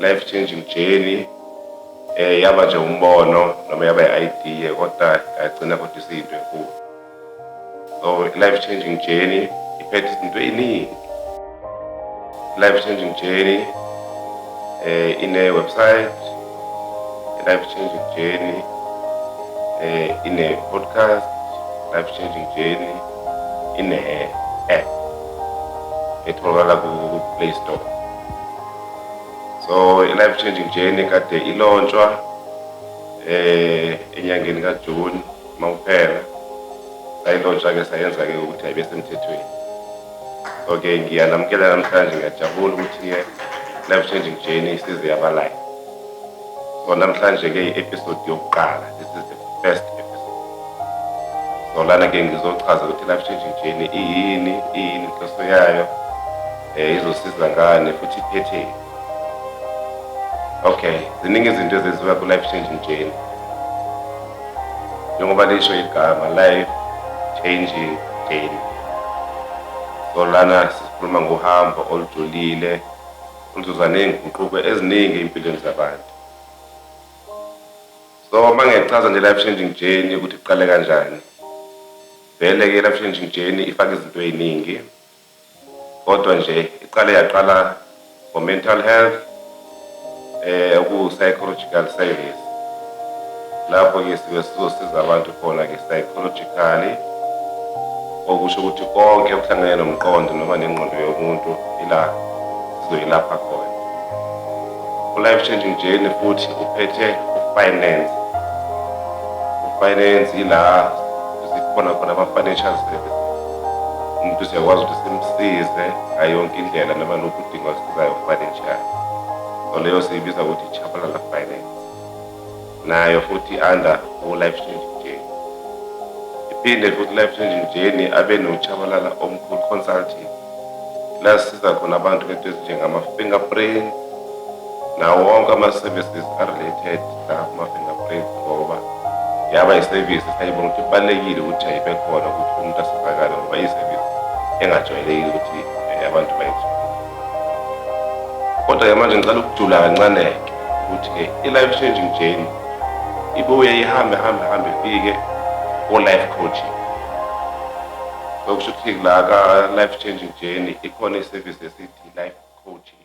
Life changing journey yaba nje umbono noma yaba i-idea, kodwa yagcina kodwa isiyinto enkulu. So life changing journey iphethe izinto ey'ningi. Life changing journey ine website, life changing journey ine podcast, life changing journey ine app etholakala ku Play Store. So i-life changing journey kade i-launchwa enyangeni kaJune mawuphela, sayi-launcha ke, sayenza ke ukuthi ayibe semthethweni. So ke ngiyanamukela namhlanje, ngiyajabula ukuthi ke life changing journey isize yaba live. So namhlanje ke i-episode yokuqala, this is the first episode. So lana ke ngizochaza ukuthi life changing journey iyini, iyini inhloso yayo, izosiza ngani futhi iphetheni. Okay, ziningi izinto ezenziwa ku life changing journey. Njengoba lisho igama, life changing journey. So lana sikhuluma ngohambo olujulile oluzoza ney'nguquko eziningi ey'mpilweni zabantu. So uma ngichaza nje life changing journey ukuthi iqale kanjani. Vele ke life changing journey ifaka izinto ey'ningi. Kodwa nje iqale yaqala ngo-mental health, oku-psychological service. Lapho ke sike sizosiza abantu khona ke psychologically, okusho ukuthi konke okuhlangene nomqondo noma nengqondo yomuntu ila sizoyilapha khona. U-life changing journey futhi uphethe u-finance. U-finance ila sikhona khona ama-financial services. Umuntu siyakwazi ukuthi simsize ngayo yonke indlela noma lokhu udinga usizayo financial. So leyo siyibiza ukuthi Chabalala Finance. Nayo futhi under u-life changing journey. Iphinde futhi life changing journey abe noChabalala omkhulu consulting. La sisiza khona abantu ngento ezinjengama-fingerprints nawo wonke ama-services a-related la kuma-fingerprints, ngoba yaba i-service esayibona ukuthi kubalulekile ukuthi ayibe khona ukuthi umuntu asizakale, ngoba iyi-service engajwayelekile ukuthi abantu bayithole. Kodwa-ke manje ngicela ukujula kancane-ke ukuthi-ke i-life changing journey ibuye ihambe hambe hambe ifike ko-life coaching. So kusho ukuthi la ka-life changing journey ikhona i-service esithi life coaching.